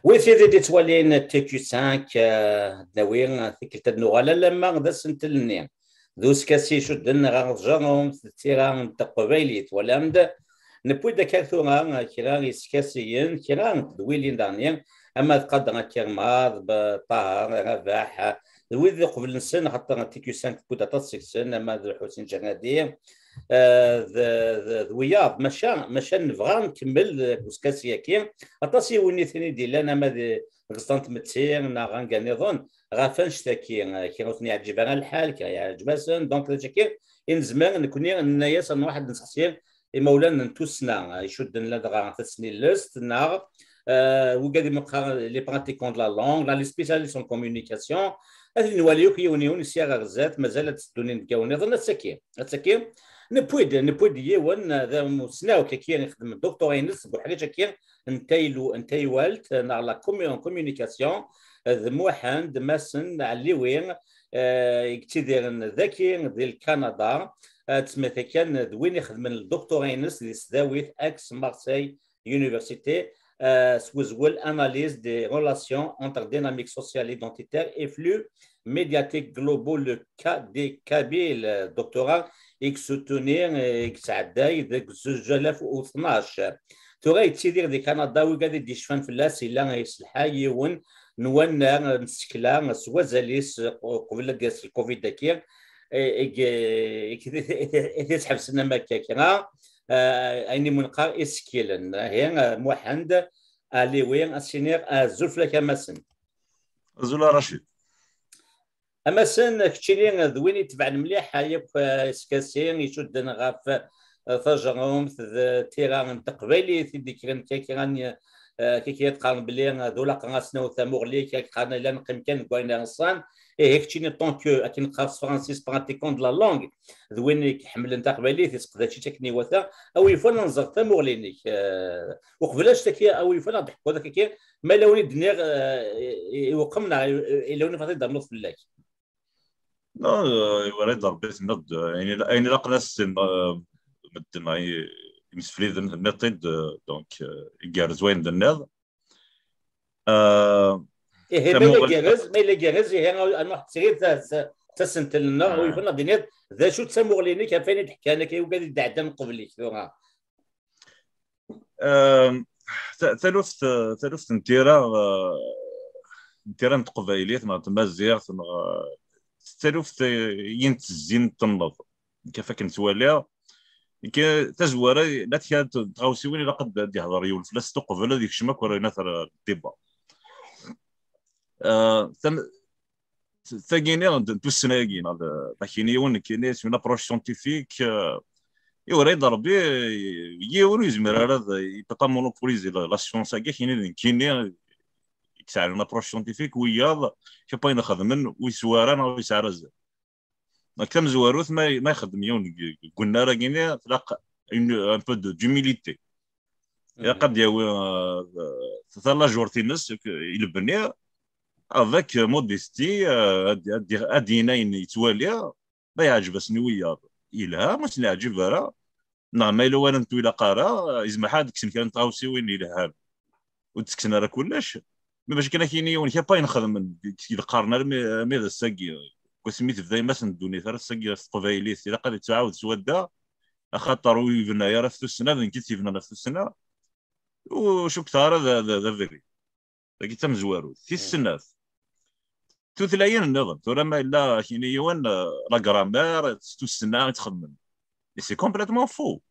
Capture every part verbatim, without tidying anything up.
Wid tid i d-ittwalin T Q cinq, eh, ad d-nawi tikkelt ad nuɣal alamma d asentel-nni d uskasi icudden ɣer tjerrumt d tira n teqbaylit. Twalam-d, newwi-d akka tura kra iskasiyen, kra n tedwilin daɣni, ama d Qader Akerma, d Ṭaher Rabaḥ, d wid iqeblen-nsen, axaṭer T Q cinq tewwi-d aṭas seg-sen, ama d Lḥusin Ǧernadi, eh, d, d, d wiyaḍ, maca, maca nebɣa nkemmel deg uskasi-agi. Aṭas yiwenniten i d-illan, ama d, deg ẓḍa n tmetti neɣ anga nniḍen, ɣef annect-agi, eh, kra ur ten-yeɛǧib ara lḥal, kra yeɛǧeb-asen. Donc, d acu-agi i nezmer, nekkni, nenna-yas ad nruḥ ad nseqsi imawlan n tussna, eh, icudden ladɣa tasnilest, neɣ, eh, wigad i meqqar les pratiquants de la langue, la, les spécialistes en communication, ad nwali akk yiwen yiwen sya ɣer zdat, mazal ad tteddun inebgawen nniḍen, ass-agi, ass-agi, newwi-d, newwi-d yiwen, eh, d amussnaw, kaki ixeddem doctorat-ines deg uḥric-agi n taylu-, n taywalt, eh, neɣ la commu-, communication, eh, d Muḥend Masen Ɛelliwi, eh, i yettidiren daki di Lkanada, eh, d tmata kan d win ixedmen doctorat-ines di tesdawit Aix-Marseille Université, eh, s wezwel Analyse des relations entre dynamiques sociales identitaires et flux médiatiques globaux, le cas des Kabyles, doctorat i yessutuni, eh, i yesɛedday deg zuǧ alaf u tnac. Tura yettidir di Kanada, wigad i d-yecfan fell-as yella yesselḥay yiwen n wannar n tsekla s wazal-is, eh, qbel ad d-yas lcovid-agi, eh, i, i, i, i t-iḥebsen am akka kra, eh, ayen i mu-neqqar isekkilen. Ahi, eh, Muḥend Ɛelliwi, ad s-iniɣ azul fell-ak a Masen. Azul a Racid. A Masen, keččini d win itebɛen mliḥ yakk, eh, iskasi icudden ɣef, eh, tajerrumt d tira n teqbaylit i d-ikkren kra n, eh, kra qqaren belli, eh, d ulaqen-asen tamuɣli, kra qqaren la neqqim kan deg wayen ireṣṣan. Ihi keččini, tant que, akken qqar s tefransist, pratiquant de la langue, d win i iḥemmlen taqbaylit, iseqdac-itt akken iwata, a wi yufan ad nẓer tamuɣli-inek. Eh, uqbel annect-agi, a wi yufan ad d-ḥkuḍ akka, ma yella win i d-nniɣ, eh, i, i, iweqqem neɣ i, i, yella win i ad d-rnuḍ fell-ak? Non, euh, iwala-d Rebbi, tenniḍ-d, euh, ayen ila-, ayen ilaqen ad s-inin, euh, medden, ay, imsefliden, tenniḍ-t-id, euh, donc, euh, igerrez wayen d-tenniḍ. Euh, Ihi, ma yella tamuɣli- gerrez, ma yella gerrez, ihi, ad nruḥ srid ta-, ta-, tasentel-nneɣ, Ah. Wi yufan ad d-tiniḍ, d acu d tamuɣli-inek ɣef wayen i d-ḥkan akka, i wigad i d-ɛeddan qbel-ik tura? Ehm, ta-, taluft, taluft n tira, eh, n tira n teqbaylit neɣ n tmaziɣt neɣ, eh, taluft, eh, i n-tezzin tenneḍ. Nekk ɣef akken ttwaliɣ, nekk tazwara, la tkad n tɣawsiwin ilaq ad d-, ad d-yehder yiwen fell-as uqbel ad yekcem akk ar inat ar ddiba. Eh, tam-, tagini n tussna-agi, neɣ d, d akini yiwen nekkini, c'est une approche scientifique, euh, i ura-yi-d Rebbi, yiwen ur yezmir ara ad, il peut pas monopoliser la, la science-agi, akini d nekkini i yesɛan une approche scientifique, wiyaḍ, kap ayen xedmen, wi swara neɣ wi sɛrazen. Donc, tamezwarut, ma, ma ixeddem yiwen deg, deg unnar-agi-nni, tlaq une, un peu de, d'humilité. Ilaq ad d-yawi, euh, talajurt-ines i lebni, avec modestie, euh, ad, ad, ad d-yini ayen yettwali, ma yeɛǧeb-asen i wiyaḍ, yelha, ma sen-yeɛǧib ara, neɣ ma yella walan ur ilaq ara, yezmer ad d-kksen kra n tɣawsiwin yelhan. Ur d-ttekksen ara kullec. Mi bac kan ad k-yini yiwen, kap ayen xedmen, k-, k-, qqaren armi, armi d ass-agi, wasmi tebda yemma-s n ddunit, ar ass-agi ɣef teqbaylit, ilaq ad yettɛawed s wadda, axaṭer ur yebna ara ɣef tussna, d nekk i tt-yebnan ɣef tussna, ur cukkeɣ ara d, d, d abrid. Dagi d tamezwarut. Tis snat, tutlayin nniḍen. Tura ma yella kini yiwen, eh, la grammaire, s tussna i ttxemmen. Et c'est complètement faux.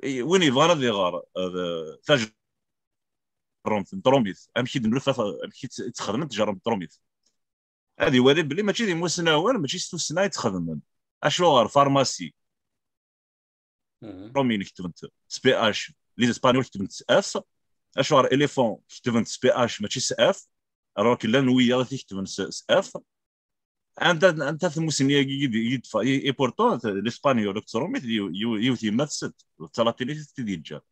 I, win yebɣan ad iɣer, eh, tajerrumt n trumit, amek i d-nufa, amek i tt-, i tt-xedmen tjerrumt n trumit, ad iwali belli mačči d imusnawen, mačči s tussna i tt-xedmen. Acuɣer pharmacie, Mhm. Romin ketben-t s P H, les Espagnols ketben-t s F. Acuɣer éléphant ketben-t s P H mačči s F, alors que llan wiyaḍ i t-iketben s, s F. Anta, anta tamussni-agi i d, i d, i, et pourtant, l'Espagnol akked trumit, yiw-, yiw-, yiwet yemma-tsent, d talatinit i t-id-yeǧǧan.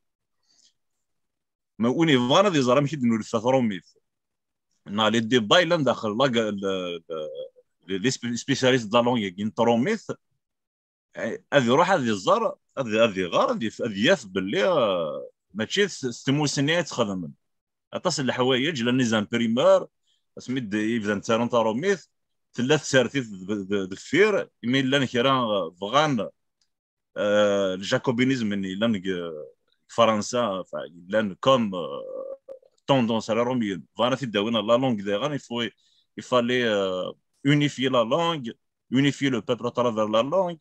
Ma win yebɣan ad iẓer amek i d-nulfa trumit, neɣ les débats yellan daxel la, le, le, les spé-, spécialistes de la langue-agi n trumit, ad iruḥ ad iẓer, ad, ad iɣer, ad yaf, ad yaf belli, eh, mačči s, s tmussni i tt-xedmen. Aṭas n leḥwayeǧ, llan les imprimeurs, asmi d-, i bdan ttarun taṛumit, tella tsertit d-, d-, deffir, imi llan kra, euh, bɣan, euh, le jacobinisme-nni yellan deg, deg Fransa, enfin, yellan comme, euh, tendance à la romienne. Bɣan ad t-id-awin la langue daɣen, il faut, il fallait, euh, unifier la langue, unifier le peuple à travers la langue.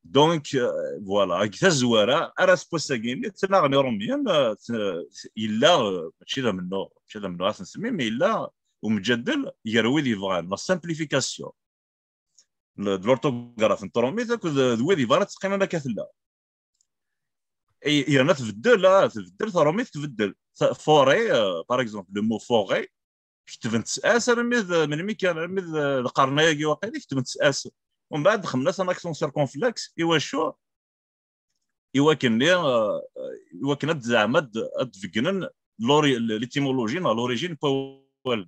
Donc, euh, voilà, deg tazwara, ar aseggas-agi, ttnaɣen Iṛumyen, euh, t-, yella, euh, mačči d amennuɣ, mačči d amennuɣ ad t-nsemmi, mais yella umjaddel gar wid yebɣan la simplification de l'orthographe n tṛumit akked d wid yebɣan ad teqqim am akka tella. I-, yerna tbeddel, ah, tbeddel, taṛumit tbeddel. Ta-, forêt, euh, par exemple, le mot forêt, ketben-t s as armi d melmi kan, armi d lqern-agi waqila, ketben-t s as. Umbeɛd xedmen-as un accent circonflexe, i wacu? I wakken, euh, i wakken ad zeɛma ad, ad d-beggnen l'ori-, l'étymologie neɣ l'origine n wawal.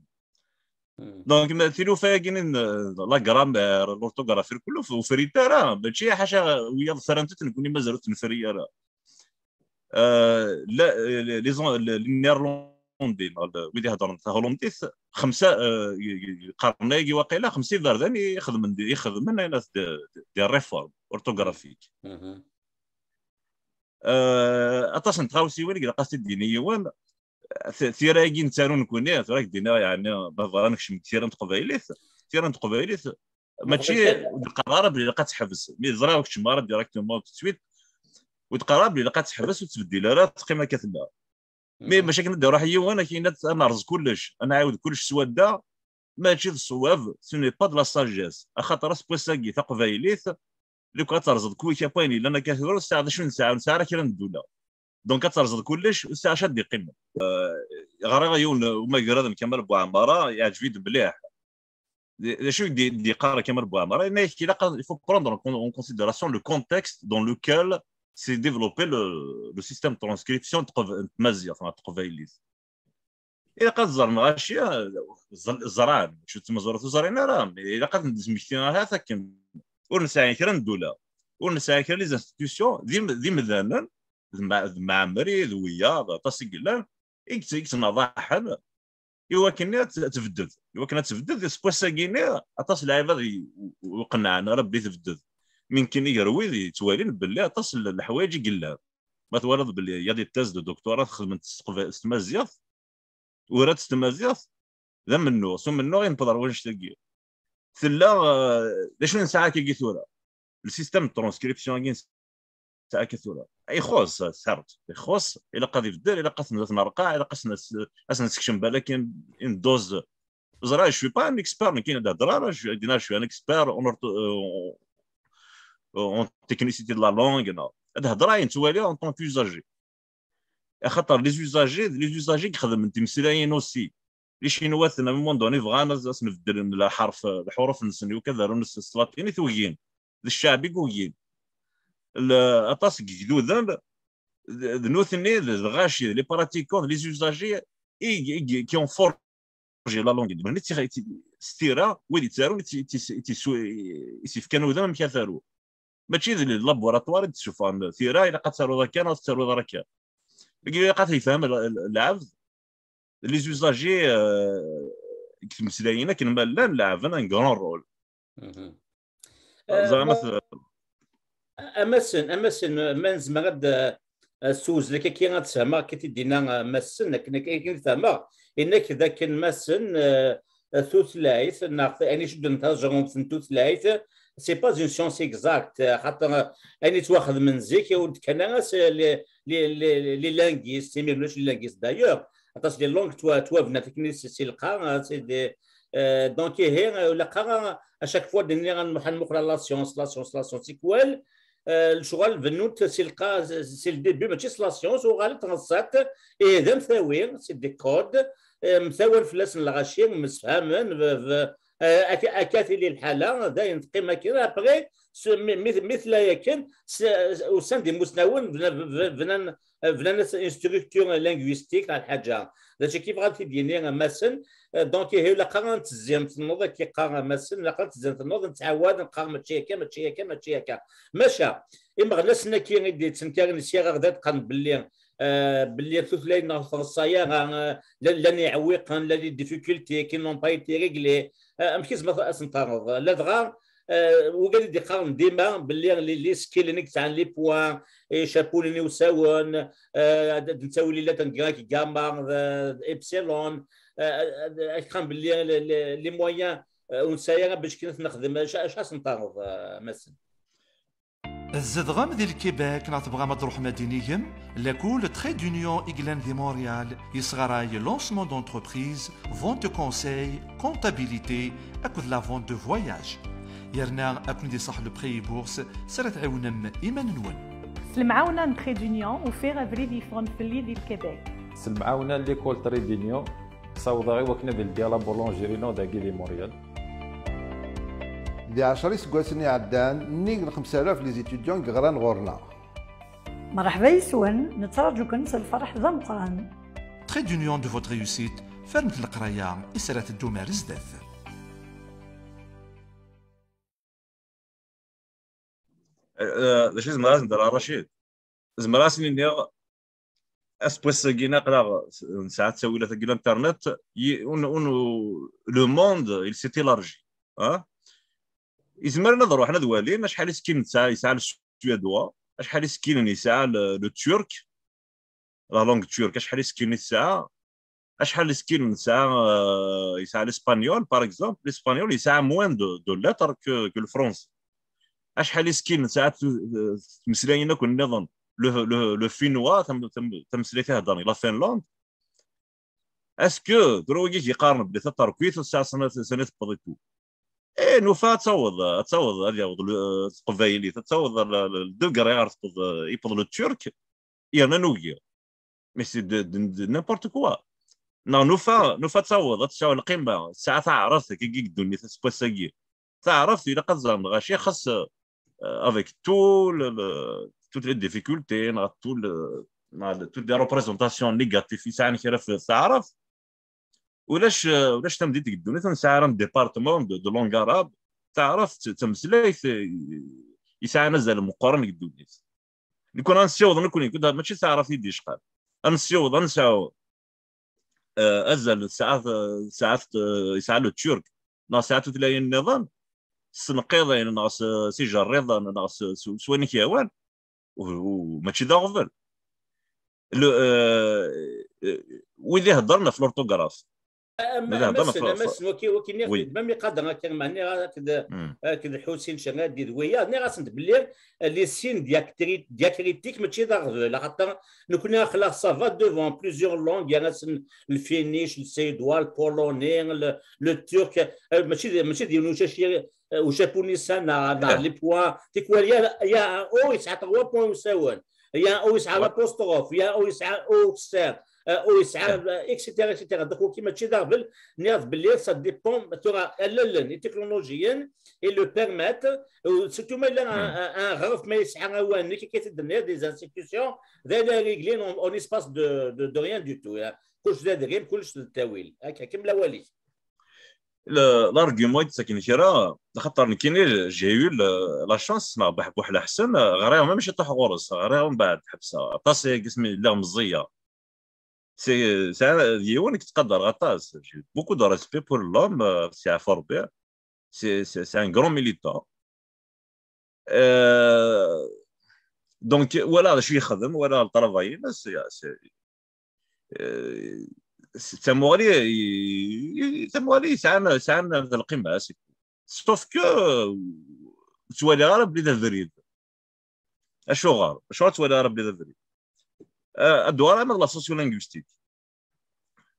Donc, ma tilufa-agi n, euh, la grammaire, l'orthographe, irkul ur f-, ur frit ara, mačči ḥaca wiyaḍ ferrant-t, nekkni mazal ur tt-nefri ara. Euh, la, les, les, les Néerlandais, neɣ wid iheddren tahulandit, xemsa, euh, qqaren-agi waqila, xemsa iberdan i xedmen, i xedmen ayen at des, des réformes orthographiques. Euh, aṭas n tɣawsiwin i ilaq ad t-id-yini yiwen. T-, tira-agi nettaru nekkni, tura ak-d-iniɣ, yeɛni, ma bɣan nekcem deg tira n teqbaylit, tira n teqbaylit, mačči, ur d-qqar ara belli ilaq ad teḥbes. Mi ẓriɣ ur keččem ara directement tout de suite, ur d-qqar ara belli ilaq ad teḥbes, ur tettbeddil ara, teqqim akka tella. Mais mačči akken ad d-iruḥ yiwen, akken ad, ad nerẓ kullec, ad nɛiwed kullec s wadda, mačči d ṣṣwab, ce n'est pas de la sagesse. Axaṭer aseggas-agi taqbaylit, lukan ad terẓeḍ kullec akk ayen yellan akka tura, ur tesɛiḍ acu nesɛa, ur nesɛi ara kra n ddula. Donc ad terẓeḍ kullec, ur tesɛiḍ acu ad d-iqqimen. Euh, ɣriɣ yiwen umagrad n Kamal Buɛmara, yeɛǧeb-iyi-d mliḥ. D, d acu i d-, d-yeqqar Kamal Buɛmara? Yenna-ak, ilaq ad, il faut prendre en con-, en considération le contexte dans lequel s'est développé le, le système de transcription n tqeb-, n tmaziɣt, neɣ n teqbaylit. Ilaq ad ẓren lɣaci, ẓ-, ẓran, mačči d timeẓrut ur ẓrin ara, mais ilaq ad d-smektin ahat akken ur nesɛi kra n ddula, ur nesɛi kra les institutions, d im-, d imdanen, d ma-, d Mɛemmri, d wiyaḍ, aṭas i yellan, i yett-, i yettnaḍaḥen, i wakken ad t-, ad tbedded, i wakken ad tbedded, seg wass-agi-nni, aṭas n lɛibad i, ur qennɛen ara belli tbedded. Mi nekkini gar wid yettwalin belli aṭas n leḥwayeǧ i yellan. Ma twalaḍ belli il y a des thèses de doctorat xedment s teqba-, s tmaziɣt, urat s tmaziɣt, d amennuɣ, s umennuɣ i newweḍ ɣer wannect-agi. Tella, euh, d acu i nesɛa akkagi tura? Le système de transcription-agi nesɛa akka tura. Ixuṣṣ, certes, ixuṣṣ, ilaq ad ibeddel, ilaq ad t-nerqeɛ, ilaq ad s-, ad s-nessekcem balak une, une dose. Ẓriɣ, je suis pas un expert, nekkini ad d-hedreɣ ara, je, je suis un expert en ortho-, euh, en technicité de la langue, non. Ad d-hedreɣ ayen ttwaliɣ en tant qu'usager. Axaṭer les usagers, d les usagers i ixedmen timeslayin aussi. Icinwaten, à un moment donné, bɣan ad, ad sen-beddlen lḥerf, lḥuruf-nsen, i wakka ad arun s, s tlatinit, ugin. D cceɛb i yugin. L-, aṭas n yegduden, d, d nutni, d, d lɣaci, d les pratiquants, d les usagers, i, i, qui ont forgé la langue. D nutni i tt-, i tt-, s tira, wid yettarun, i tt-, i tt-, i tt-, i tt-yefkan udem amek ara taru. Mačči d laboratoire i d-ssufɣen tira, ilaq ad taruḍ akka neɣ tettaruḍ ara akka. Dagi ilaq ad t-yefhem l-, l-, lɛebd, les usagers, euh, deg tmeslayin akken ma llan, lɛeben un grand rôle. Mhm. Ẓer, euh, ma bon, t-, amasen, amasen, ma nezmer ad, euh, ssewzel akka, ad sfehmeɣ akka t-id-yenna, euh, Massen, akken, akken, akken i fehmeɣ, yenna-k d akken Massen, euh, tutlayt, neɣ ayen icudden tajerrumt n tutlayt, c'est pas une science exacte, xaṭer ayen yettwaxedmen zik ur d-kkan ara s les, les, les, les linguistes, imi ulac les linguistes d'ailleurs, aṭas les langues ttwa-, ttwabnant akken si, si lqaɛa, c'est des, euh, donc ihi, ur ilaq ara à chaque fois d-nniɣ ad nmuqel la science, la science, la science, tikwal, euh, lecɣal bennun-t si lqa-, si le début, mačči s la science, uɣalent ɣer sat, ihi d amtawi, c'est des codes, euh, mtawan fell-asen lɣaci, msefhamen, b-, b-, euh, akka, akka tili lḥala, dayen teqqim akken, après, s-, mi, mi, mi tella akken, s-, usan-d imusnawen, bna-, b-, bnan, bnan une structure linguistique ɣer lḥaǧa. D acu akka i bɣan ad t-id-yini Massen, euh, donc, ihi, ilaq ara ad nettezzi, am tennuḍ akka yeqqar Massen, ilaq ara ad nettezzi, am tennuḍ, nettɛawad, neqqar mačči akka, mačči akka, mačči akka. Maca, imeɣnasen-agi i d-yettenkaren sya ɣer da, qqaren belli euh, belli tutlayt neɣ tɣessa ara, euh, llan, llan iɛewwiqen, llan les difficultés qui n'ont pas été réglées. Euh, amek i tzemreḍ ad sen-terreḍ? Ladɣa, euh, wigad i d-iqqaren dima belli les, les skills-nni i yesɛan les points, icapunen iwsawen, euh, ad, ad nettawi lila n Grec, gamma, d, d epsilon, euh, ad, ad, ad belli les, les, les moyens, euh, ur nesɛi ara bac kan ad t-nexdem. Acu, acu ad sen-terreḍ, euh, a Massen? Tzedɣem di Lkibek neɣ tebɣam ad d-truḥem ad d-inigem? Lakul Trait d'Union i yellan di Montréal yesɣaray lancement d'entreprise, vente de conseil, comptabilité akked la vente de voyage. Yerna ad ken-id-iṣaḥ le prêt et bourse s ara tɛiwnem iman-nwen. S lemɛawna n Trait d'Union, ufiɣ abrid yeffɣen fell-i di Lkibek. S lemɛawna n l'école Trait d'Union, ssawḍeɣ i wakken ad ldiɣ la boulangerie-inu dagi di Montréal. Di ɛecra iseggasen iɛeddan, nnig n xemsa alaf les étudiants i yeɣran ɣur-neɣ. Mṛeḥba yes-wen, nettraǧu-ken s lferḥ d ameqqran. Trait d'Union de votre réussite, fernet leqraya i s ara teddum ar zdat. Eh, d acu i zemreɣ ad s-d-rreɣ, Racid? Zemreɣ ad s-iniɣ, aseggas-agi aql-aɣ nesɛa ttawilat deg l'internet, i-, un, un, le monde, il s'est élargi. Hein? Izemren ad ruḥen ad walin acḥal isekkilen tesɛa, yesɛa le suédois, acḥal isekkilen yesɛa le, le turc, la langue turque, acḥal isekkilen i tesɛa, acḥal isekkilen tesɛa, euh, yesɛa l'espagnol, par exemple, l'espagnol yesɛa moins de, de lettres que, que le français. Acḥal isekkilen tesɛa tu-, euh, tmeslayin akk nniḍen, le, le, le finnois, tam-, tam-, tameslayt i heddren la Finlande. Est-ce que tura wigi i yeqqaren belli taṭerkit ur tesɛi sani, sani tewweḍ i tout? Eh, nufa ad taweḍ, ad taweḍ, ad yaweḍ le, teqbaylit, ad taweḍ le, le, le degré ɣer tewweḍ, yewweḍ le turc, yerna nugi. Mais c'est de, de, de n'importe quoi. Neɣ nufa, nufa ad taweḍ, ad tesɛu lqima, tesɛa taɛrabt akkagi deg ddunit aseggas-agi. Taɛrabt ilaq ad ẓren lɣaci, xas, euh, avec tout le, le, toutes les difficultés, neɣ tout le, neɣ le, toutes les représentations négatives i sɛan kra f taɛrabt, ulac, euh, ulac tamdint deg ddunit ur nesɛi ara un département de, de langue arabe. Taɛrabt d tameslayt, euh, yesɛan azal meqqren deg ddunit. Nekkni ad nessiweḍ, nekkni, mačči d taɛrabt i d-yecqan. Ad nessiweḍ, ad nesɛu, eh, azal tesɛa, tesɛa, eh, yesɛa le turc, neɣ tesɛa tutlayin nniḍen, s tneqqiḍin, neɣ s, s ijerriḍen, neɣ s, s, s wayen i k-yehwan, u, u, mačči d aɣbel. Le, eh, eh, wid iheddren ɣef l'orthographe. Am, ma d am assen, am assen, waki, waki nniɣ-t-id, ma mi qadreɣ akka, meɛna nniɣ akked, akked Ḥusin Cerradi d wiyaḍ, nniɣ-asen-d belli, eh, les signes diacri-, diacritiques mačči d aɣbel, axaṭer nekkni aql-aɣ ça va devant plusieurs langues, gar-asen le finnish, le suédois, le polonais, le, le turc, eh, mačči d, mačči d yiwen ucaci, eh, ujapunis-a, neɣ, neɣ les points, tikwal, ya, ya un O yesɛa trois points usawen, ya un O yesɛa l'apostrophe, ya un O yesɛa O accent, euh, O yesɛa, euh, et cetera, et cetera. Donc, waki mačči d aɣbel, nniɣ-d belli ça dépend, tura, allalen itiklunujiyen i le permettent, euh, surtout ma yella un, un, un ɣref ma yesɛa awanek, akka i t-id-tenniḍ, des institutions, d ayen ara régler en, en espace de, de, de rien du tout, hein. Kullec d adrim, kullec d ttawil. Akka, kemmel awal-ik. Le, l'argument i d-ttaken kra, axaṭer nekkini, j'ai eu le, la chance, neɣ Baḥ Buḥla Ḥsen, ɣriɣ, même ciṭuḥ ɣur-s, ɣriɣ mbeɛd ḥebseɣ. Aṭas i yismi lliɣ meẓẓiyeɣ. C'est, c'est un, d yiwen i yettqadar aṭas. J'ai beaucoup de respect pour l'homme, euh, c'est un, c'est, c'est, c'est un grand militant. Euh, donc, walaɣ d acu yexdem, walaɣ le travail-ines, c'est, c'est, euh, c'est, d tamuɣli, i, i, d tamuɣli yesɛan, yesɛan lqima, c'est tout. Sauf que, euh, ur ttwaliɣ ara belli d abrid. Acuɣer? Acuɣer ur ttwaliɣ ara belli d abrid? Ah, ad d-uɣaleɣ arma d la sociolinguistique.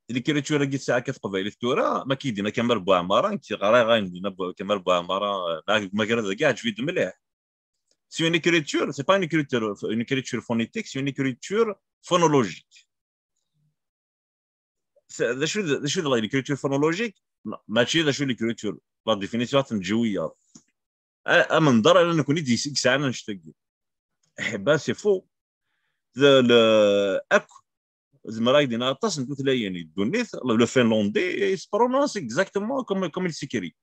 L'écriture-agi tesɛa akka teqbaylit tura, ma k-id-yenna Kamal Buɛmara, nekk ɣriɣ ayen d-yenna Bu-, Kamal Buɛmara, eh, deg umagrad-agi, yeɛǧeb-iyi-d mliḥ. C'est une écriture, c'est pas une écriture, une écriture phonétique, c'est une écriture phonologique. C'est, d acu d, d acu d l'écriture phonologique? Ma-, mačči d acu l'écriture. La définition ad ten-ǧǧew wiyaḍ. A-, amenḍar ala nekkni i d-yesɛan annect-agi. Eh ben, c'est faux. Le, le, akk, zemreɣ ad d-iniɣ aṭas n tutlayin i ddunit, le, le finlandais, il se prononce exactement comme, comme il s'écrit.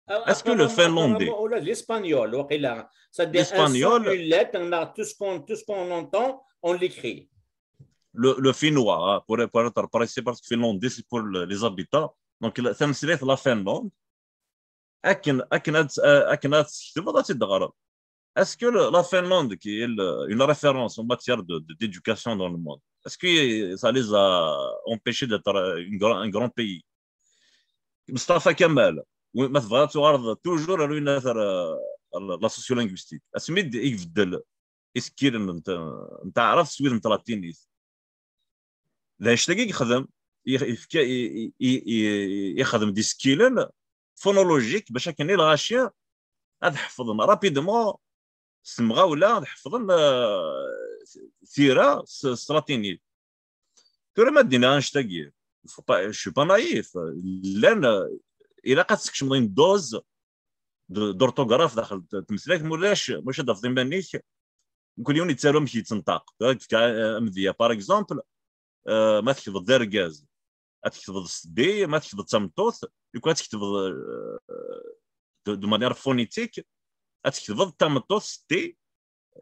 Ah, est-ce que le apparemment, finlandais, apparemment, ula d l'espagnol, waqila. C'est-à-dire, un son, l'espagnol, une lettre, on a tout ce qu'on, tout ce qu'on entend, on l'écrit. le, le finnois, hein, pour, pour être précis, parce que finlandais, c'est pour le, les habitants. Donc, la, tameslayt la Finlande, akken, akken ad, akken ad tt-tektbeḍ, ad tt-id-teɣreḍ. Est-ce que le, la Finlande, qui est le, une référence en matière de, de, d'éducation dans le monde, est-ce que ça les a empêchés d'être un grand, un grand pays? Mustafa Kamal, oui, ma tebɣiḍ ad tuɣaleḍ toujours ar win ar, ar la sociolinguistique. Asmi d-, i ibeddel isekkilen n ta-, n taɛrabt s wid n tlatinit. D anect-agi i yexdem, i, i, i, i, i, ixdem-d isekkilen phonologiques bac akken i lɣaci ad ḥefḍen rapidement s temɣawla, ad ḥefḍen, euh, tira s, s latinit. Tura ma d-iniɣ annect-agi, je suis pas naïf, llan, euh, ilaq ad teskecmeḍ une dose de, d'orthographe daxel n tmeslayt, ma ulac, ma ulac ad tafeḍ iman-ik, mkul yiwen yettaru amek yettenṭaq. Tura ad k-fkeɣ, euh, amedya, par exemple, euh, ma tketbeḍ d argaz, ad tketbeḍ s D, ma tketbeḍ d tameṭṭut, lukan ad tketbeḍ, euh, de, de manière phonétique, ad tketbeḍ d tameṭṭut s D,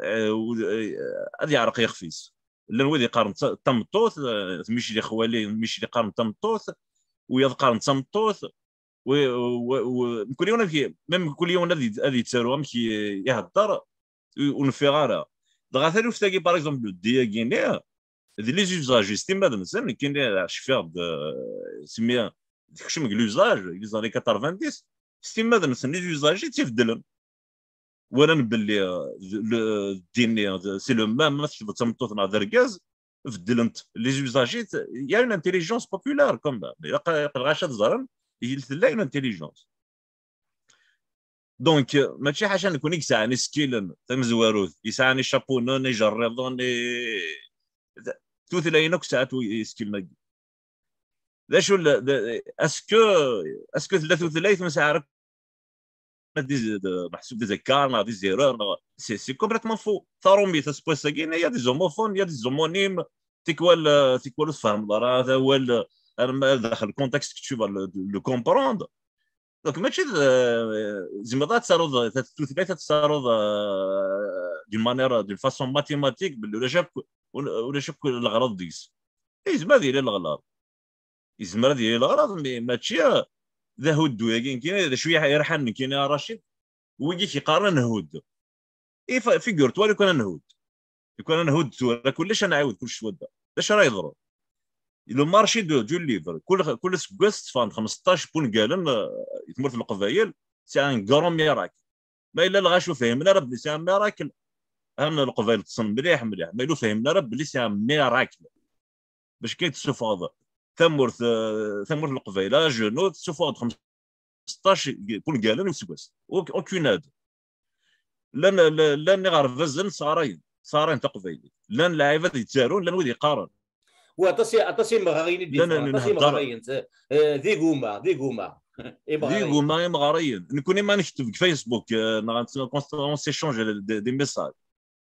euh, u, euh, ad yeɛreq yixef-is. Llan wid yeqqaren d ta-, d tameṭṭut, euh, micli xwali, micli qqaren d tameṭṭut, wiyaḍ qqaren d tameṭṭut, wi-, wi-, wi-, mkul yiwen amek i, même mkul yiwen ad y-, ad yettaru amek i, ihedder, ur, ur nfiɣ ara. Dɣa taluft-agi, par exemple, le D-agi-nni, d les usages, s timmad-nsen, nekkini cfiɣ-d, euh, smi tekcem deg l'usage, deg les années quatre-vingt-dix, s timmad-nsen, les usages i tt-ibeddlen. Walan belli, euh, le, din, euh, c'est le même, ma tekbeḍ d tameṭṭut neɣ d argaz, beddlen-t. Les usages, il y a une intelligence populaire, quand même. Ilaq, ilaq lɣaci ad ẓren, il, tella une intelligence. Donc, euh, mačči ḥaca nekni i yesɛan isekkilen, tamezwarut, yesɛan icapunen, ijerriḍen, i, tutlayin akk sɛant isekkilen-agi. D acu, est-ce que, est-ce que tella tutlayt ur nesɛi ara des, de, meḥsub des écarts, neɣ des erreurs, neɣ, c'est, c'est complètement faux. Taṛumit, aseggas-agi, il y a des homophones, il y a des homonymes, tikwal, euh, tikwal ur tfehmeḍ ara, d awal, euh, arma daxel le contexte que tu vas le, le comprendre. Donc, mačči d, euh, tzemreḍ ad taruḍ, ta-, tutlayt ad taruḍ, euh, d'une manière, d'une façon mathématique, belli ulac akk, ul-, ulac akk leɣrad deg-s. Yezmer ad yili leɣrad. Yezmer ad yili leɣrad, mais mačči d ahuddu-agi nekkini, d acu i irḥan nekkini a Racid, wigi k-yeqqaren anhud. I fa-, figure-toi lukan anhud. Lukan anhud tura, kullec ad nɛiwed kullec s wadda. D acu ara yeḍrun? Le marché de, du livre, kul, kul aseggas tteffɣen-d xmesṭac n wungalen, euh, i tmurt n Leqbayel, c'est un grand miracle. Ma yella lɣaci ur fhimen ara belli c'est un miracle, han Leqbayel ṭṭsen mliḥ, mliḥ. Ma yella ur fhimen ara belli c'est un miracle. Bac kan tessufɣeḍ tamurt, eh, tamurt n Leqbayel, à genoux, tessufɣeḍ xmesṭac n wungalen i useggas. Auc-, aucune aide. Llan, llan, llan iɣerbazen sɣarayen, sɣarayen taqbaylit. Llan lɛibad yettarun, llan wid yeqqaren. Wa aṭas i, aṭas imeɣriyen i d-yeffɣen, aṭas imeɣriyen, eh, d iguma, d iguma. D iguma imeɣriyen. Nekni ma nekteb deg Facebook, eh, neɣ on, on s'échange des, des messages.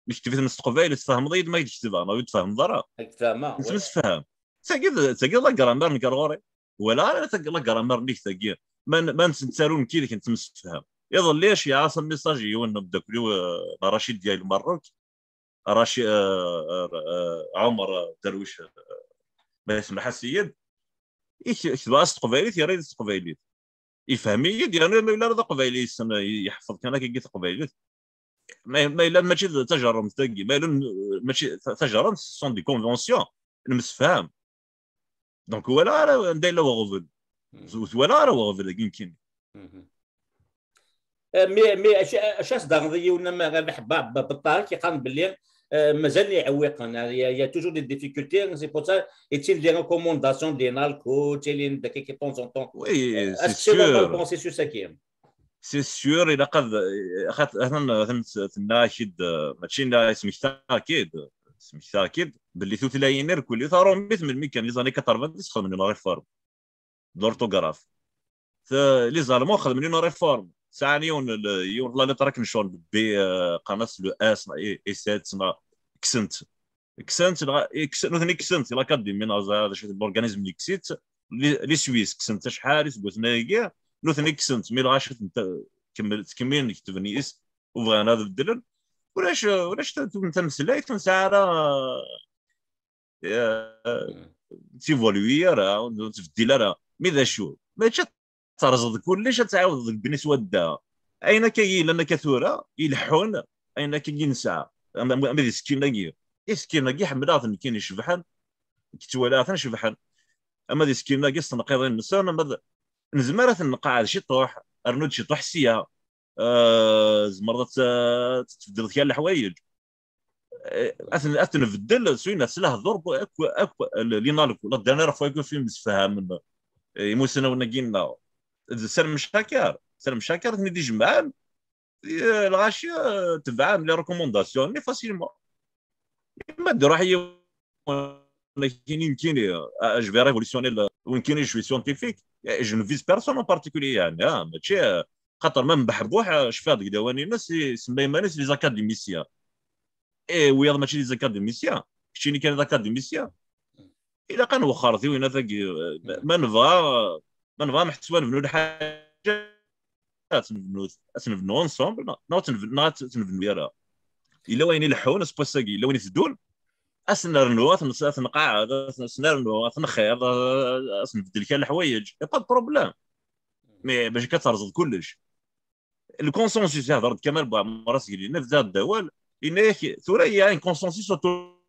Nekteb-iten s teqbaylit, tfehmeḍ-iyi-d ma k-d-ketbeɣ, neɣ ur d-tfehmeḍ ara? Ad k-fehmeɣ, nettemsefham. Tagi d, tagi d la grammaire nekk ar ɣur-i. Wala ara tagi la grammaire-nnek tagi. Ma n-, ma nettaru nekk yid-k nettemsefham. Iḍelli, ceyɛeɣ-as un message i yiwen n umeddakel-iw, eh, Racid Diaye Lmerruk. Racid, eh, eh, eh, Ɛumer, eh, Darwic, eh, ma yesmaḥ-as-iyi-d. I k-, ketbeɣ-as s teqbaylit, yerra-yi-d s teqbaylit. Yefhem-iyi-d, yerna ma yella d aqbayli yessen, yeḥfeḍ kan akka taqbaylit. Ma, ma yella mačči d tajerrumt tagi, ma yella mačči ta-, tajerrumt, ce sont des conventions, nemsefham. Donc, wala ara anda yella weɣbel. Mhm. Ur twala ara weɣbel-agi nekkini. Mhm. Euh, mais, mais acu, acu as-d-ɣreḍ i yiwen am Rabaḥ Ba-, Ba-, Beṭṭar, ki yeqqaren belli, euh, mazal iɛewwiqen, il y a, il y a toujours des difficultés, c'est pour ça, yettili des recommandations, des nalco, ttilin-d akka de temps en temps. Oui, euh, c'est sûr. Est-ce que c'est dans le processus-agi? C'est sûr, ilaq ad, ad, ad, ad tenna-ak-id, euh, mačči nna, smektaɣ-ak-id, smektaɣ-ak-id, belli tutlayin irkelli taṛumit melmi kan, les années quatre-vingt-dix, xedmen une réforme de l'orthographe. T-, les Allemands xedmen une réforme. Sɛan yiwen l-, yiwen la lettre akken ccɣel B, euh, qqaren-as le S, neɣ E sept, neɣ kksen-t. Kksen-t, neɣ, eh, kksen, nutni kksen-t, l'académie, neɣ ẓriɣ d acu, l'organisme-nni kksen-t, les, les Suisses kksen-t acḥal iseggasen-agi, nutni kksen-t, mi lɣaci tent-, kemmel-, ttkemmilen ketben yes, u bɣan ad beddlen. Ulac, ulac ta-, ta-, tameslayt, ur nesɛi ara, euh, tivoluyi ara, ur tebeddil ara. Mi d acu? Mačči ad terẓeḍ kullec, ad tɛawdeḍ deg bni swadda. Ayen akka yellan akka tura, ileḥḥun, ayen akka i nesɛa. Ama, ama d isekkilen-agi. Isekkilen-agi ḥemmleɣ-ten nekkini, cebḥen. Ttwalaɣ-ten cebḥen. Ama d isekkilen-agi s tenqiḍin-nsen, ama d, nezmer ad ten-nqeɛɛed ciṭuḥ, rnu-d ciṭuḥ sya. Ah, tzemreḍ ad t-, ad tbeddleḍ kra n leḥwayeǧ. Eh, ad ten-, ad t-nbeddel s win s lehdur, akk, akk, l-, l'inalku. La dernière fois akk fi msefhamen, eh, imusnawen-agi-nneɣ. D Salem Caker. Salem Caker ten-id-ijemɛen, eh, lɣaci, eh, tebɛen les recommandations-nni facilement. Ma d-iruḥ yiwen, nekkini, ah, je vais révolutionner le, nekkini, je suis scientifique, eh, je ne vise personne en particulier, yeɛni, ah, mačči, ah, xaṭer ma mbeḥbuḥ, ah, cfiɣ deg lawan-ines, isemma iman-is les académiciens. Eh, wiyaḍ mačči les académiciens, keččini kan d académicien. Ilaq ad nwexxer tiwinat-agi, eh, ma nebɣa, ma nebɣa meḥsub ad nebnu lḥaǧa, ad tt-nebnu, ad tt-nebnu ensemble, neɣ, neɣ ad tt-nebnu, neɣ ad tt-nebnu ara. Yella wayen ileḥḥun, aseggas-agi, yella wayen iteddun, ad s-nernu, ad t-, ad t-nqeɛɛed, ad s-, ad s-nernu, ad t-nxiḍ, ad s-nbeddel kra n leḥwayeǧ. Y a pas de problème. Mais bac akka ad terẓeḍ kullec. Le consensus, yehder-d Kamal Buɛmer asegli, nebda-d awal, yenna-yak, tura, il y a un consensus autour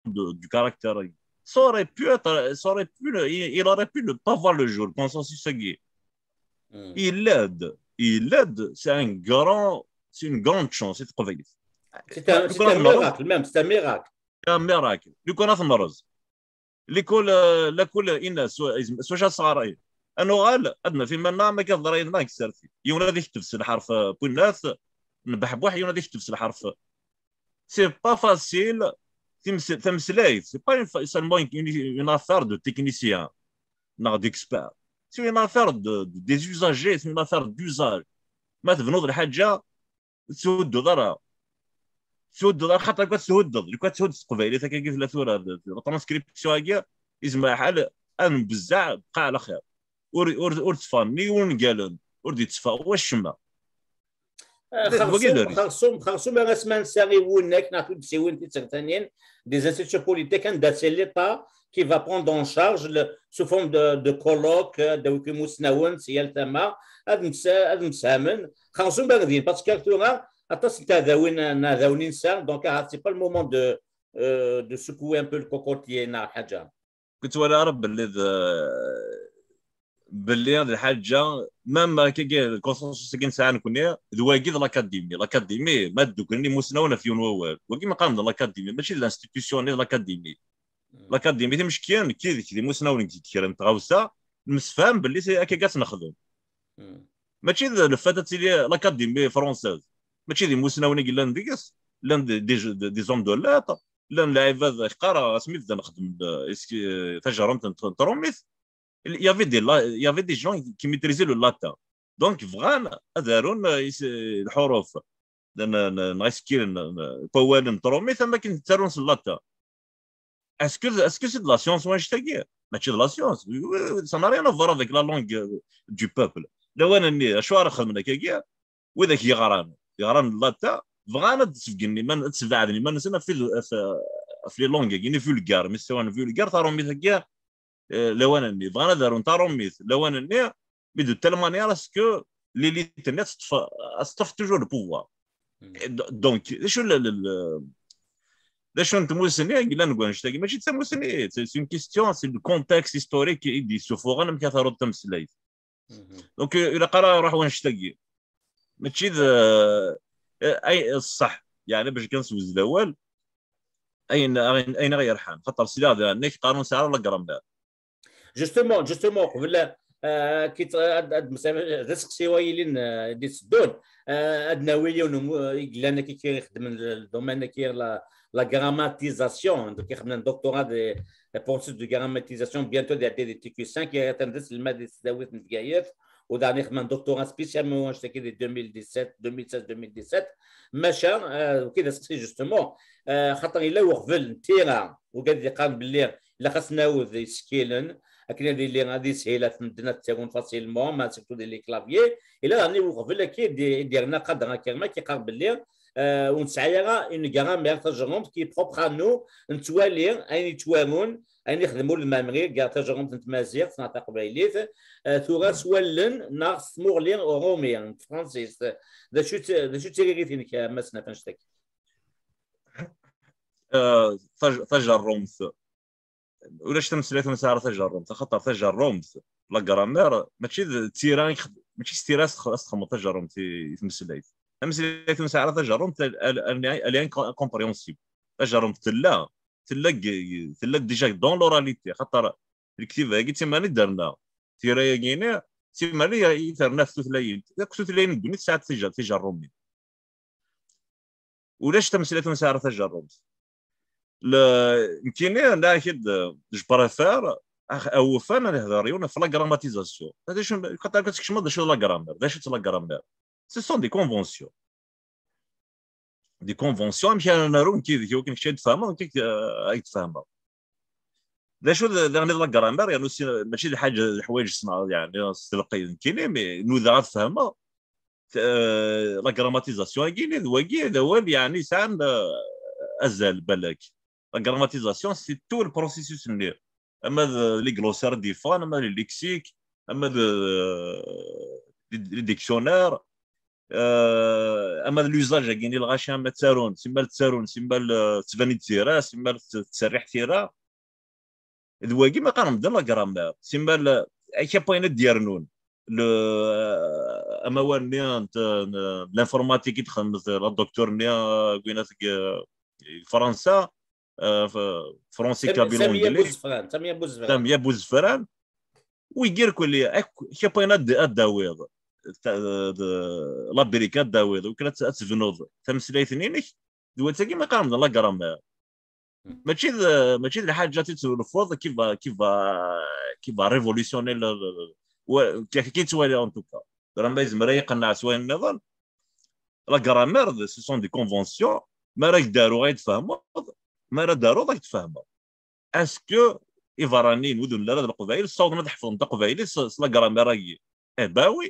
de, du caractère. Ça aurait pu être, ça aurait pu, il, il aurait pu ne pas voir le jour, le consensus-agi. Yella-d, yella-d, c'est un grand, c'est une grande chance i teqbaylit. C'est un, c'est un miracle, même, c'est un miracle. C'est un miracle. Lukan ad t-nerẓ. Likul, euh, lakul ina, s-, s-, s wacu ad sɣar, eh. Ad nuɣal, ad naf iman-nneɣ, ma akka teḍra yid-neɣ deg tsertit. Yiwen ad ikteb s lḥerf, euh, winnat, nbeḥbuḥ, yiwen ad ikteb s lḥerf. C'est pas facile, times-, tameslayt, c'est pas une fa-, seulement une, une, une affaire de technicien, neɣ d'expert. C'est une affaire de, de, des usagers, c'est une affaire d'usage. Ma tebnuḍ lḥaǧa, ur tetthuddeḍ ara. Ur tetthuddeḍ ara, xaṭer lukan tetthuddeḍ, lukan tetthuddeḍ s teqbaylit akka i tella tura, d, d, la transcription-agi, izmer lḥal ad nbezzeɛ, bqa ɛla xir. Ur, ur, ur tteffɣen ni wungalen, ur d-yetteffeɣ wacemma. Ah, d, d wagi i d xersum, xersum, xersum ar asma nsa i wunak neɣ tuddsiwin tisertanin, des institutions politiques, anda c'est l'État qui va prendre en charge le, sous forme de, de colloque, euh, d awik imusnawen si yal tama, ad msa-, ad mshamen. Xersum ar din, parce que tura aṭas n teɛdawin, n ɛdawen i nesɛa, donc, ah, c'est pas le moment de, euh, de secouer un peu le cocotier neɣ ḥaǧa. Ur ttwaliɣ ara belli d, belli d lḥaǧa, même akkagi, le consensus-agi nesɛa nekni, d wagi d l'académie. L'académie, ma dduklen imusnawen ɣef yiwen wawal. Wagi ma qqaren d l'académie, mačči d l'institution-nni, d l'académie. L'académie, timeckiyen, nekki d, d imusnawen deg kra n tɣawsa, nemsefham belli c'est akkagi ad tt-nexdem. Mačči d le fait ad tili l'académie française. Mačči d imusnawen i yellan deg-s, llan d, des, des, des hommes de lettres, llan lɛibad, qqareɣ asmi bdan nexdem, euh, iski-, tajerrumt n tr-, n trumit, il y avait des la-, il y avait des gens qui maîtrisaient le latin. Donc, bɣan ad arun, euh, is-, lḥuruf, n, n, neɣ isekkilen, n, n wawalen n trumit, am akken ttarun s latin. Est-ce que, est-ce que c'est de la science, wannect-agi? Mačči d la science. Oui, oui, oui, ça n'a rien à voir avec la langue, euh, du peuple. Lawan-nni, acu ara xedmen akkagi? Widak yeɣran, yeɣran n latin, bɣan ad d-sbeggen iman-, ad sbeɛden iman-nsen ɣef, ɣef, ɣef les langues-agi, les vulgaires, mi ssawalen vulgaire, tarumit-agi, eh, lawan-nni. Bɣan ad arun tarumit, lawan-nni, mais de telle manière à ce que l'élite-nni ad teṭṭef, ad teṭṭef toujours le pouvoir. Et do-, donc, d acu le, le, le, d acu n tmussni i yellan deg wannect-agi? Mačči d tamussni, c'est, c'est une question, c'est le contexte historique i d-yessufuɣen amek ara taruḍ tameslayt. Donc, eh, ilaq ara ruḥ wannect-agi. Mačči d, eh, ay, ṣṣeḥ. Yeɛni, bac kan swezd awal, ayen, ayen, ayen ara yerḥan. Xaṭer sliɣ d anek qqaren sɛiɣ la grammaire. Justement, justement, qbel, euh, kit-, ad, ad msam-, d aseqsi wa yilin, euh, d-itteddun, euh, ad nawi yiwen umu-, i yellan akka i ixeddmen le domaine-agi, la, la grammatisation, donc ixeddmen doctorat de, de poursuite de grammatisation, bientôt d-iɛedda di T Q cinq, atan d aselmad di tesdawit n Bgayet, u daɣen ixeddmen doctorat spécialement wannect-agi di deux mille dix-sept, deux mille seize, deux mille dix-sept. Maca, euh, wagi d aseqsi justement, euh, xaṭer yella uɣbel n tira, wigad yeqqaren belli ilaq ad s-nɛawed isekkilen, akken ad yili, ad yeshil ɣef medden ad ttagun facilement, ma surtout di les claviers. Yella daɣen uɣbel-agi i d-, i d-yerna Qader Akerma, yeqqar belli euh, ur nesɛi ara une grammaire, tajerrumt qui est propre à nous, nettwali ayen yettwarun, ayen ixdem Ul Memri deg tajerrumt n tmaziɣt neɣ taqbaylit, euh, tura s wallen neɣ s tmuɣli n Rumi, n tefransist. D acu-tt, d acu-tt tiririt-inek, a Mass Nafan, annect-agi? Euh, taj- tajerrumt. Ulac tameslayt ur nesɛi ara tajerrumt, axaṭer tajerrumt, la grammaire, mačči d tira i txed- mačči s tira as tx- as txedmeḍ tajerrumt i i tmeslayt. Tameslayt ur nesɛi ara tajerrumt, elle, elle, elle est incompréhensible. Tajerrumt tella, tella deg- tella déjà dans l'oralité, axaṭer lektiba-agi d timerni i d-terna. Tira-agi-ni d timerni i terna ɣef tutlayin. Akk tutlayin n ddunit sɛant tija- tijerrumin. Ulac tameslayt ur nesɛi ara tajerrumt. Le- nekkini la akid, je préfère ax- awufan ad ihder yiwen ɣef la grammatisation. D acu, xaṭer ad tkecmeḍ d acu d la grammaire, d acu d la grammaire? Ce sont des conventions. Des conventions, amek ara naru nekk yid-k, iwakken kečč ad tfehmeḍ, nekk ad k-, ad k-tfehmeɣ. D acu d- daɣen d la grammaire, yernu si- mačči d lḥaǧa, d leḥwayeǧ ssneɣ, yeɛni s telqey nekkini, mais nudaɣ ad fehmeɣ. Euh, la grammatisation-agi d wagi d awal, yeɛni yesɛan, euh, azal, balak. La grammatisation, c'est tout le processus-nni. Ama d les glossaires i d-yeffɣen, ama d les lexiques, ama d, euh, les, les dictionnaires, euh, ama d l'usage-agi n lɣaci, ama ttarun, simmal ttarun, simmal, euh, tettban-d tira, simmal t- tettserriḥ tira. D wagi ma qqaren medden la grammaire, simmal akka n wayen ad d-yernun. Le, euh, amawal-nni n t- n l'informatique i d-txedmet la docteur-nni, euh, gwina deg, euh, Fransa, euh, f- français, kabyle, anglais. Samia Bouzefran, Samia Bouzefran. Wigi irkelli, akka n wayen ad d- ad d-tawiḍ, ta- d- la brique ad d-tawiḍ, iwakken ad t- ad tebnuḍ tameslayt-nni-inek, d wattagi ma qqaren la grammaire. Mačči d, mačči d lḥaǧa i tettulfuḍ qui va, qui va, qui va révolutionner le, le, le, qui, qui en tout cas. Vraiment, yezmer ad iqenneɛ s wayen nniḍen. La grammaire, ce sont des conventions. Ma ara k-d-aruɣ ad tfehmeḍ, ma ara d-aruḍ ad tfehmeḍ. Est-ce que iberraniyen, wid ur nelli ara d Leqbayel, ssawḍen ad ḥefḍen taqbaylit s, s la grammaire-agi? Eh ben oui.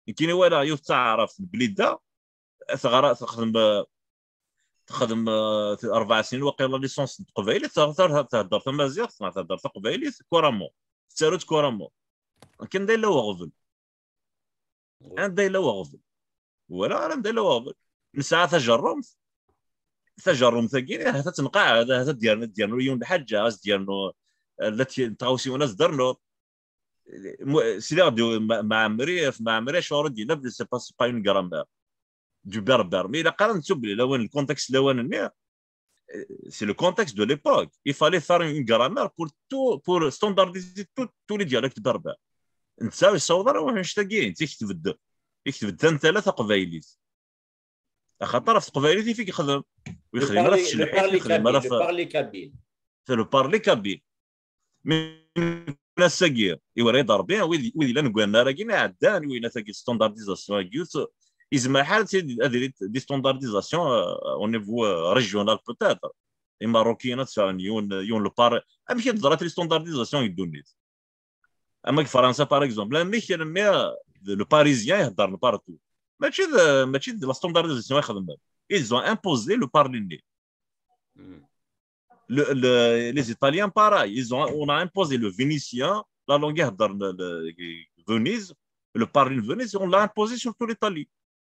Nekkini walaɣ yiwet d taɛrabt n Blida, teɣra, texdem, texdem, euh, rebɛa snin waqila la licence n teqbaylit, teɣ- teɣ- tehder tamaziɣt, neɣ tehder taqbaylit, couramment. Tettaru-tt couramment. Akken d ayla uɣbel. Anda yella uɣbel? Wala ara anda yella uɣbel. Nesɛa tajerrumt. Tajerrumt-agi, ahat ad tenqeɛd, ahat ad d-yernu, ad d-yernu yiwen lḥaǧa, ad d-yernu, eh, la t- tɣawsiwin ad d-ternuḍ. Mu- sliɣ-d ma- Maɛmri, ɣef Maɛmri acuɣer i d-yenna belli c'est pas, c'est pas une grammaire du berbère. Mais ilaq ara nettu belli lawan, le contexte lawan-nni, c'est le contexte de l'époque. Il fallait faire une grammaire pour tout, pour standardiser tout, tous les dialectes berbères. Netta ur yessaweḍ ara wanect-agi, netta yekteb-d, yekteb-d tantala taqbaylit. Axaṭer ɣef teqbaylit i yexdem. Ur yexdim ara ɣef tcelḥit, ur yexdim ara ɣef le parler kabyle. Mais ass-agi, iwera-yi-d Rebbi, wid, wid yellan deg wannar-agi, ɛeddan, win at-agi standardisation-agi, yezmer ḥal ad yili des standardisations, euh, au niveau, euh, régional peut-être. Imeṛṛukiyen ad sɛun yiwen, yiwen le par-, amek i d-teḍra les standardisations deg ddunit? Ama deg Fransa, par exemple, amek almi le Parisien ihedder partout? Mačči d, mačči d la standardisation i xedmen. Ils ont imposé le parler-nni. Le, le, les Italiens, pareil, ils ont, on a imposé le vénitien, la langue ihedder le, le, Venise, le parler de Venise, on l'a imposé sur toute l'Italie.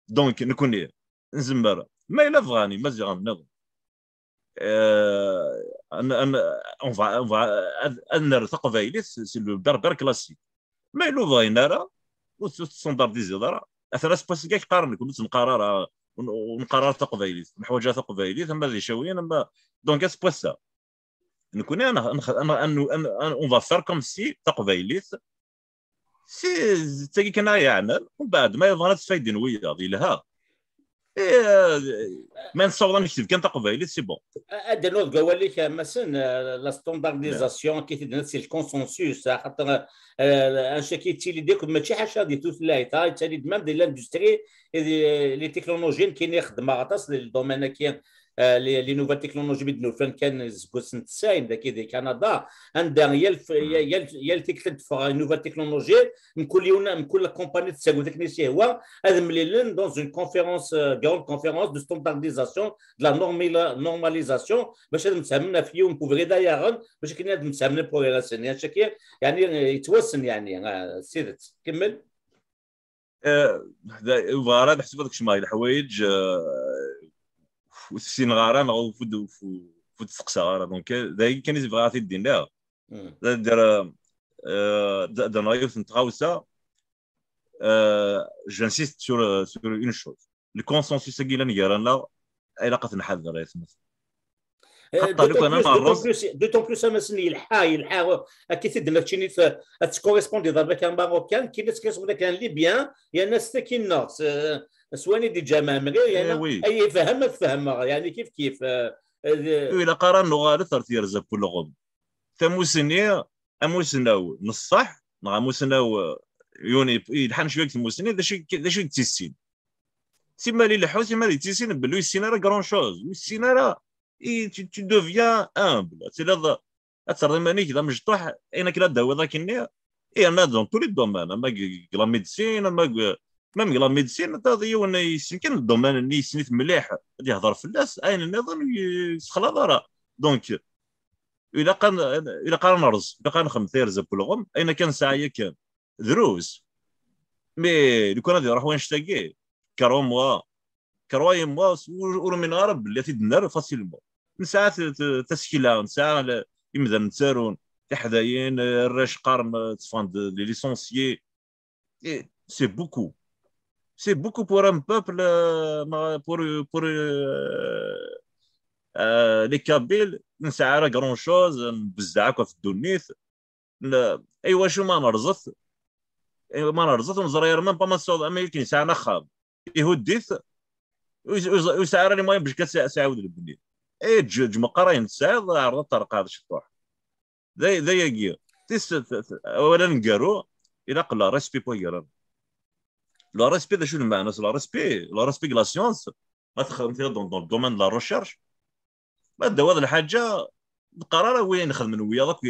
Donc, nekkni, nzemmer, ma yella bɣan Imaziɣen nniḍen, euh, an, an, on va, on va, ad, ad nerr taqbaylit, c'est le berbère classique. Ma yella ur bɣin ara, ur tt-, ur tettstandardiziḍ ara. Atan aseggas-agi qqaren nekk ur neqqar ara, ur, ur neqqar ara taqbaylit, neḥwaǧ ara taqbaylit, ama d Icawiyen, ama, donc aseggas-a. Nekkni ad nex-, ad nex-, ad nex-, ad nex-, ad n-, on va faire comme si taqbaylit, si d tagi kan ara yeɛnan, umbeɛd ma yebɣan ad sfaydin wiyaḍ, yelha. Eh, ma nessaweḍ ad nekteb kan taqbaylit, c'est bon. A-, ad d-rnuɣ deg wawal-ik, a Massen, euh, la standardisation, qui est le consensus, axaṭer, euh, anect-agi yettili-d akk, mačči ḥaca di tutlayt, ah, yettali-d même di l'industrie et di, les technologies, nekkini xeddmeɣ aṭas di le domaine-agi, les nouvelles technologies mi d-nufan kan seg wass n tesɛin dagi di Kanada, anda yal yal tikkelt ad d-teffeɣ une nouvelle technologie, mkul yiwen, mkul la compagnie tettagut akken i s-yehwa, ad mlilen dans une conférence, grande conférence de standardisation, de la normalisation, bac ad msehmen ɣef yiwen n ubrid ay aɣen, bac akken ad msehmen progrès-nni. Acaki, yeɛni, yettwassen, yeɛni, s tidet. Kemmel. Bɣiɣ ara ad ḥesbeɣ ad kecmeɣ leḥwayeǧ ur ssineɣ ara neɣ ur d-steqsaɣ ara. Donc, d ayen kan i bɣiɣ ad t-id-iniɣ. D-, d-, d-, d-, d-, d-, yiwet n tɣawsa, euh, j'insiste sur, sur une chose. Le consensus-agi yellan gar-aneɣ, ilaq ad t-nḥader, ay atmaten. Xaṭer lukan ad neṛṛez. D'autant plus, a Massen, yelḥa, yelḥa, akka i t-id-nniɣ, keččini ad tettkorrespondiḍ ar bakka marocain, kina tettkorrespondiḍ kan libyen, yerna s tagi-nneɣ, s wayen i d-yeǧǧa Mɛemmri, yerna ay ifhem ad fehmeɣ, yeɛni kif kif. Ilaq ara nuɣalet ar tyerza n ulɣem. Tamusni, amusnaw n ṣṣeḥ, neɣ amusnaw, euh, yelḥan cwiya deg tmusni, d acu, d acu i yettissin? Simmal ileḥḥu, simmal yettissin belli ur yessin ara grand chose, ur yessin ara, tu, tu deviens humble. Ad tiliḍ, ad terreḍ iman-ik d amecṭuḥ, ayen akken ad d-tawiḍ akkenni, yerna dans tous les domaines, ama deg la médecine, ama deg, même deg la médecine, taḍ yiwen yessen kan domaine-nni, yessen-it mliḥ, ad yehder fell-as, ayen nniḍen ur yessexlaḍ ara. Donc, ilaq ad, ilaq ara nerẓ, ilaq ara nexdem tayerza n ulɣem, ayen akka nesɛa yakan, drus. Mais lukan ad iruḥ wanect-agi, crois-moi, croyez-moi, ur, ur umineɣ ara belli ad t-id-nerr facilement. Nesɛa tasekla, nesɛa imdanen ttarun, tiḥdayin, arrac qqaren, tteffɣen-d les licenciés. C'est beaucoup. C'est beaucoup pour un peuple, euh, pour, pour, euh, euh, les Kabyles, nesɛa ara grand chose, nbezzeɛ akk ɣef ddunit. Aywa, acu ma nerẓet? Aywa, ma nerẓet, ur neẓri ara même pas ma tsaweḍ, ama akken yesɛan axxam, ihudd-it, ur yesɛi ara les moyens bac ad s-iɛawed lebni. Eǧǧ, eǧǧ meqqar ayen tesɛiḍ, ɛreḍ ad terqeḍ ciṭuḥ. D ayagi. Tis, awal aneggaru, ilaq le respect pour gar-aneɣ. Le respect, d acu lmeɛna-s? Le respect, le respect de la science, ma txedmeḍ dans, dans le domaine de la recherche, ma d-tawiḍ lḥaǧa, ur qqar ara wi nxedmen wiyaḍ akk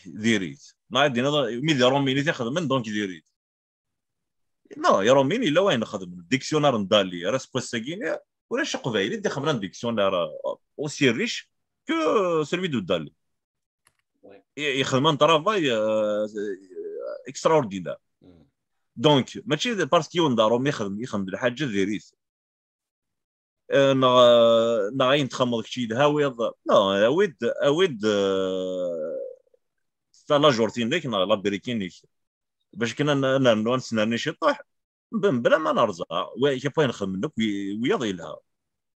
diri-t. Neɣ ad d-tiniḍ mi d Iṛumiyen i t-ixedmen, donc diri-t. Non, Iṛumiyen yella wayen xedmen. Dictionnaire n Dali, ar ass n wass-agi, ulac aqbayli i d-ixedmen un dictionnaire aussi riche que celui de Dali. Yexdem un travail, euh, extraordinaire. Donc, mačči parce que yiwen d Aṛumi ixdem, ixdem lḥaǧa diri-t. Neɣ, neɣ ayen txedmeḍ kečč yelha, awiḍ, non, awi-d, awi-d, euh, talajurt-inek neɣ labrique-inek. Bac kan ad nernu, ad nesnerni ciṭuḥ, mebla ma nerẓa, kif wayen xedmen akk wiyaḍ yelha.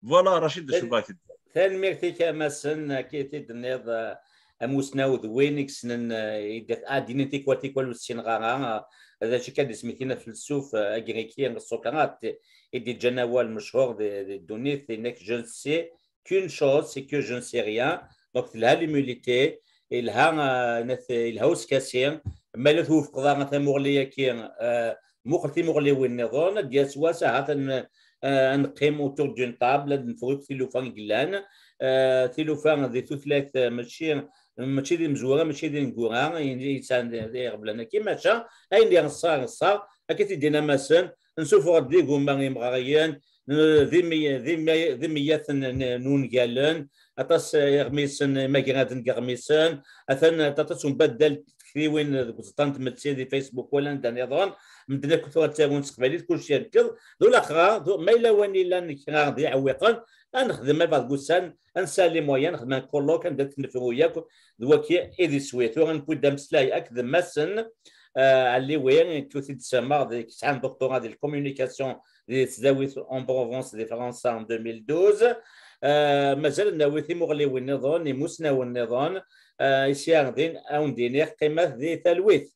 Voilà, Racid, d acu bɣa k-d. Tanemmirt-ik a Massen, akka i t-id-tenniḍ, amusnaw d win i yessnen, ad d-inin tikwal, tikwal ur ssineɣ ara, d acu kan, isem-ik d afelsuf agriki Socrate, i d-yeǧǧan awal mechuṛ di ddunit, yenna-k: je ne sais qu'une chose, c'est que je ne sais rien. Donc, telha l'humilité, yelha, euh, yelha uskasi. Ma la twufqeḍ ara tamuɣli-agi, euh, muqel timuɣliwin nniḍen, ad d-yas wass ahat ad neqqim autour d'une table, ad nefru akk tilufa i yellan. Euh, tilufa di tutlayt, euh, mačči, mačči d imezwura, mačči d ineggura yesɛan iɣeblan-agi, maca ayen yeɣṣa, yeɣṣa, akka i t-id-yenna Massen, nsuffeɣ-d d igumma imɣariyen, d imeyyaten n wungalen, aṭas iɣmisen imagraden deg iɣmisen, atan aṭas umbaddal n tektiwin deg uẓeṭṭa n tmetti di Facebook wala anda nniḍen, medden akk tura ttarun s teqbaylit, kullec yerked, d ulaxra, ma yella wayen yellan kra d iɛewwiqen, ad nexdem, ma yebɣa deg ussan, ad nesɛu les moyens, nexdem un colloque anda ad t-nefru yakk, d wagi i d iswi. Tura newwi-d ameslay akked Massen, euh, Ɛelliwi, kif i d-semmaɣ, yesɛa doctorat di communication di tesdawit en Provence di Fransa en deux mille douze. Euh, mazal ad nawi timuɣliwin nniḍen, imusnawen nniḍen, euh, i s-yeɛdin, ad wen-d-iniɣ qqimet di talwit.